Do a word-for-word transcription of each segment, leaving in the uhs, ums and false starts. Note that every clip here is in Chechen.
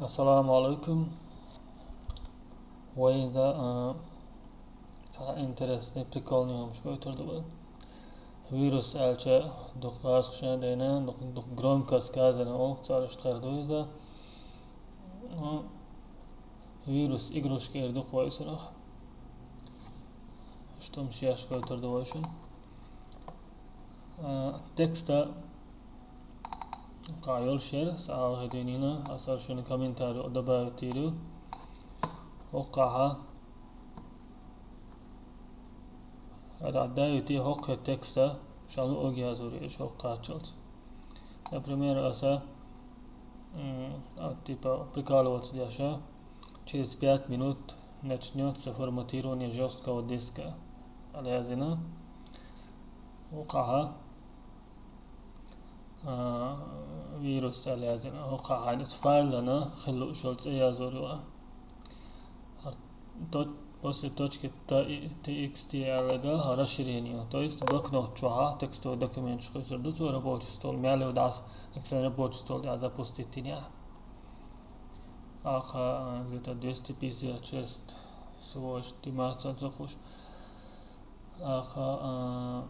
Ассаламу алейкум. Вай да, а, цхьа интересный, прикольный хӀумаш гойтур ду вай. Вирус аьлча дукха гӀазкхашна дайна, дукха, дукха громко сказано олу, цара иштта хир ду иза. Ну, вирус игрушка эр ду-кх вай цунах. Иштта хӀумаш еш гойтур ду вай шуна. А, текста кхаа йолуш яра, аса ала хӀедийнийна, аса шуна комментарий добавить йийр ю. ХӀокхахьа, ара давите хӀокхе текста, ша луъург язйийр ю иш хӀокху кхаччалц. Например, аса, м, а, типа, прикалываться деш, через пять минут начнётся форматирование жёсткого диска. Аьлла язйина. ХӀокхахьа, а, вирус аьлла язйина. ХӀокхахьа оцу файлана хила лууш йолу цӀе язйийр ю. Точ-, после точки Т-, Т Х Т аьлларг расширение. То есть блокнот чохь текстовый документаш кхуьйсур ду цо, рабочий стол, мел йолу дӀаса, эксен рабочий стол тӀехь запустить йинехь. Аха, а, где-то двести пятьдесят шесть свойств тимацан ца хуш. Аха, а,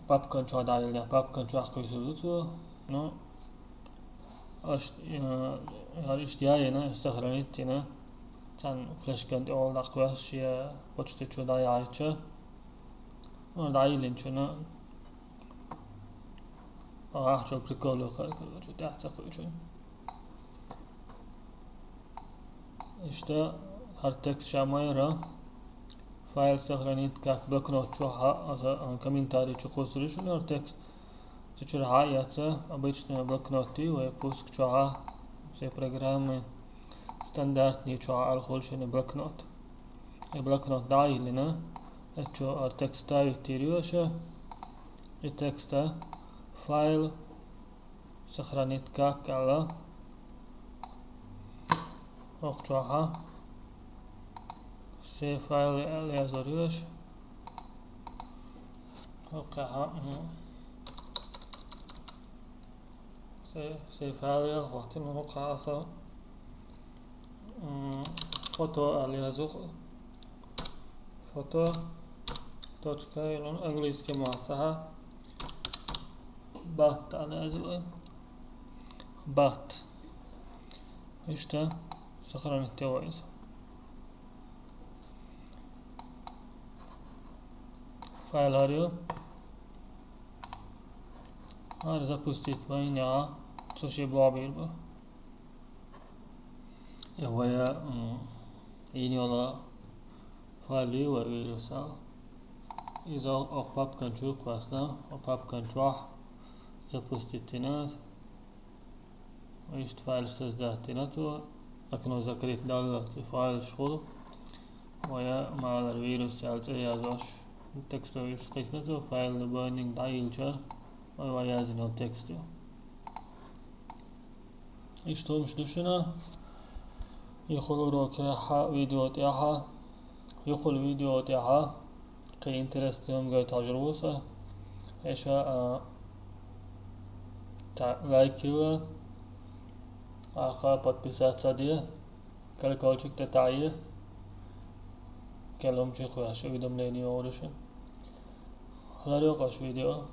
папкан чохь дӀайиллинехь, папкан чохь кхуьйсур ду цо. Ну, аша, а, хӀара иштта яйина, сохранить йина, цхьана флешкан тӀе олу дӀакхоьссуш я почта чу дӀаяхьийтича, ну, дӀайиллинчунна ахча прикол ю, короче, тӀаьхьа ца кхуьучун. Иштта хӀара текст ша ма яра, файл сохранить как блокнот чохь, аса, а, комментарий чу кхуссур ю шуна хӀара текст. Цу чуьра хьа а эцна, обычный блокнот ю вай пуск чохь, все программы стандартный чохь аьлла хуьлу шуна блокнот. И блокнот дӀа а йиллина, эцу чу хӀара текст вставить йийр ю аша. И текста файл сохранить как аьлла. ХӀокху чохьа все файлы аьлла язйийр ю аша. ХӀокхахьа, м, все, все файлы аьлла хӀоттина, хӀокхахьа аса, м, фото аьлла язйо. Фото. Точка, английский маттахь бат аьлла язйо. Бат. Иштта сохранить йо вай иза. Файл хӀара ю. ХӀара запустить ма йинехь, цо шен бохь бийр бу. Э, вай, м, йина йолу файл ю вай вирусал. Иза окху папкан чу кхоьссина, окху папкан чохь запустить йина. Иштта файл создать йина цо. Окно закрыть даллалц и файлаш хуьлу. Вай ма аллара вирус аьлла цӀе язйош. Текстовый иштта кхиссина цо, файл добавить дӀайиллича, вай, вай язйина йолу текст ю. Иштта хӀумаш ду шуна юхалург кехьа видео тӀехьа, юхалург видео тӀехьа кхин интересный хӀума гойтур ву со. Аша, а, та-, лайк йилла, аха подписаться де, колокольчик тӀе таӀе, кхин хӀуманаш кхоьссича уведомление йогӀур ю шуна. Ларйо-кх аша видео.